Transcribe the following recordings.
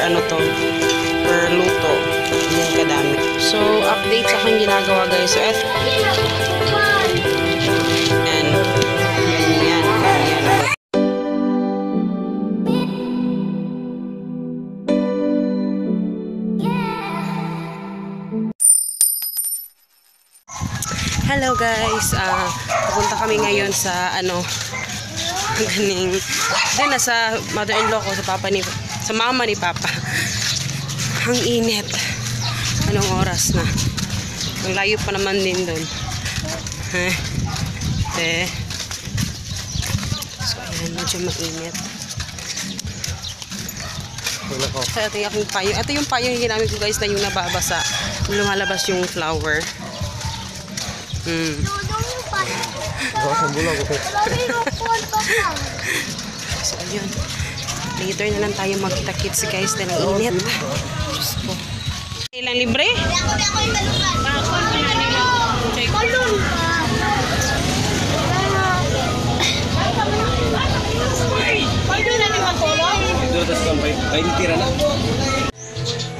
ano to, per luto. Yan kadami. So, update sa aking ginagawa, guys. So, eto. Yan. Ganyan, ganyan. Hello guys, pupunta kami ngayon sa ano, ganing, din nasa mother-in-law ko, sa papa ni, sa mama ni papa. Ang init. Anong oras na? Ang layo pa naman din doon. Eh. Eh. So ayan, medyo mainit. So ito yung aking payong. Ito yung payong yung ginamit ko guys na yung nababasa. Lumalabas yung flower. So ayun, later na lang tayo magkita-kits guys dahil ang init. Diyos ko. Ilang libre?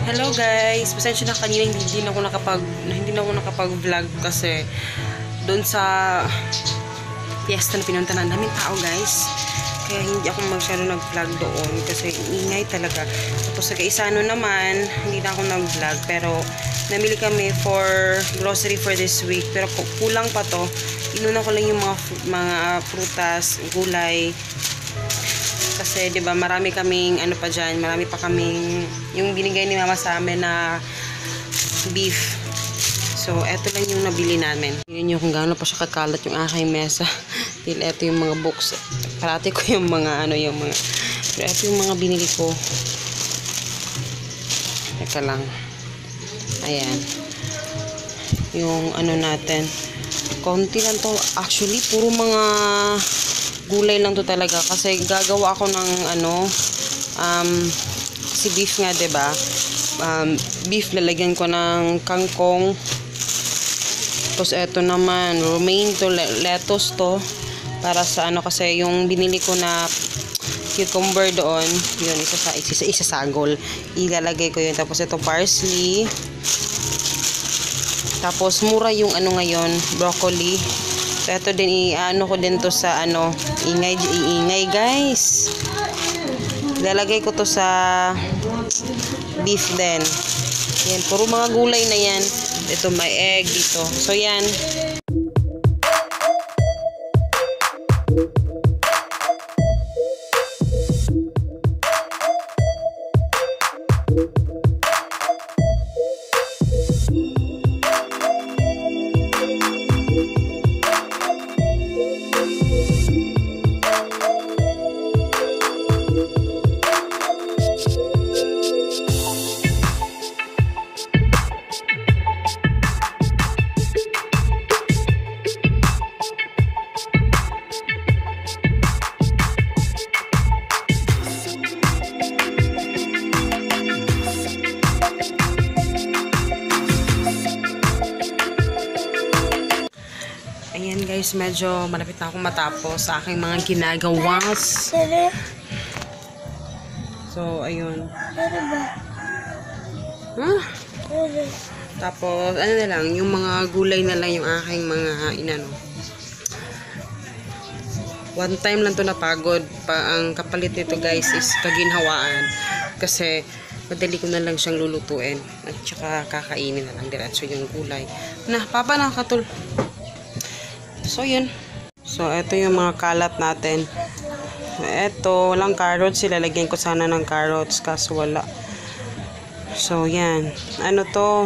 Hello guys, pasensya na kanina hindi na ako nakapag-vlog kasi doon sa fiesta na pinunta na daming tao guys. Kaya hindi ako masyado nag-vlog doon kasi ingay talaga. Tapos sa Gaisano naman, hindi na ako nag-vlog pero namili kami for grocery for this week pero kulang pa to. Inuna ko lang yung mga prutas, gulay. Kasi 'di ba marami kaming ano pa diyan, marami pa kaming yung binigay ni mama sa amin na beef. So eto lang yung nabili namin. Yun yung kung gaano pa siya kakalat yung aking mesa. Dahil eto yung mga books. Parati ko yung mga ano yung mga. Pero eto yung mga binili ko. Teka lang. Ayan. Yung ano natin. Konti lang to. Actually puro mga gulay lang to talaga kasi gagawa ako ng ano si beef nga 'di ba? Beef lalagyan ko ng kangkong. Tapos eto naman romaine to, lettuce to para sa ano kasi yung binili ko na cucumber doon, yun isasagol. Ilalagay ko yun. Tapos ito parsley. Tapos mura yung ano ngayon, broccoli. So, ito din, i-ano ko din to sa, ano, ingay, iingay, guys. Lalagay ko to sa beef din. Yan, puro mga gulay na yan. Ito, may egg dito. So, yan. Ayan guys, medyo malapit na akong matapos sa aking mga ginagawa. So, ayun. Huh? Tapos, ano na lang, yung mga gulay na lang yung aking mga inano. One time lang to napagod. Ang kapalit nito guys is kaginhawaan. Kasi, madali ko na lang siyang lulutuin. At saka kakainin na lang diretso yung gulay. Na, papa na katul. So, yun. So, ito yung mga kalat natin. Ito, walang carrots. Ilalagyan ko sana ng carrots, kaso wala. So, yan. Ano to?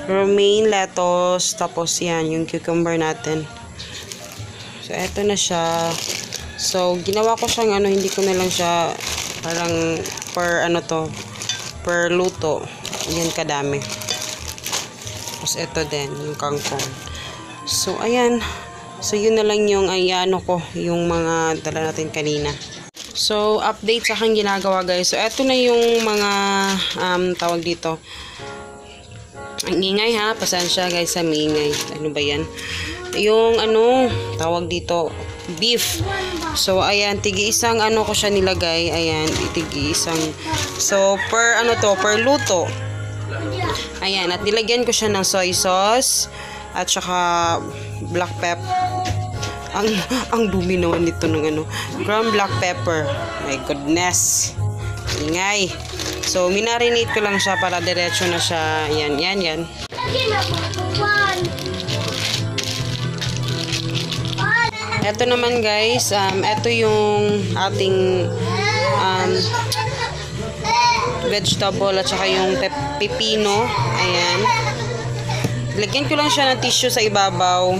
Romaine lettuce. Tapos, yan, yung cucumber natin. So, ito na siya. So, ginawa ko siyang ano, hindi ko na lang siya parang per ano to, per luto. Yan kadami. Tapos, ito din, yung kangkong. So, ayan. So, yun na lang yung ano ko, yung mga dala natin kanina. So, update sa aking ginagawa guys. So, eto na yung mga tawag dito. Ang ingay ha. Pasensya guys sa maingay. Ano ba yan? Yung ano, tawag dito, beef. So, ayan, tigi isang ano ko siya nilagay. Ayan, tigi isang. So, per ano to, per luto. Ayan, at nilagyan ko siya ng soy sauce at saka black pepper. Ang dumi naman nito ng ano, ground black pepper. My goodness. Ingay. So, minarinate ko lang siya para diretso na siya. Yan, yan, yan. One. Ito naman, guys, ito yung ating vegetable at saka yung pipino. Ayan. Lagyan ko lang siya ng tissue sa ibabaw.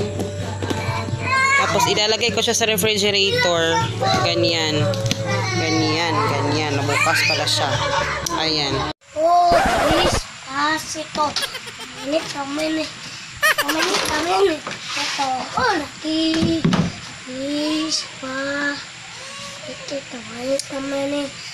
Tapos ilalagay ko siya sa refrigerator. Ganyan. Ganyan, ganyan. Nabukas pala siya. Ayan. Oh, despacito. Minute, a minute. A minute, a minute. Ito, oh, laki. Despacito. Wait a minute.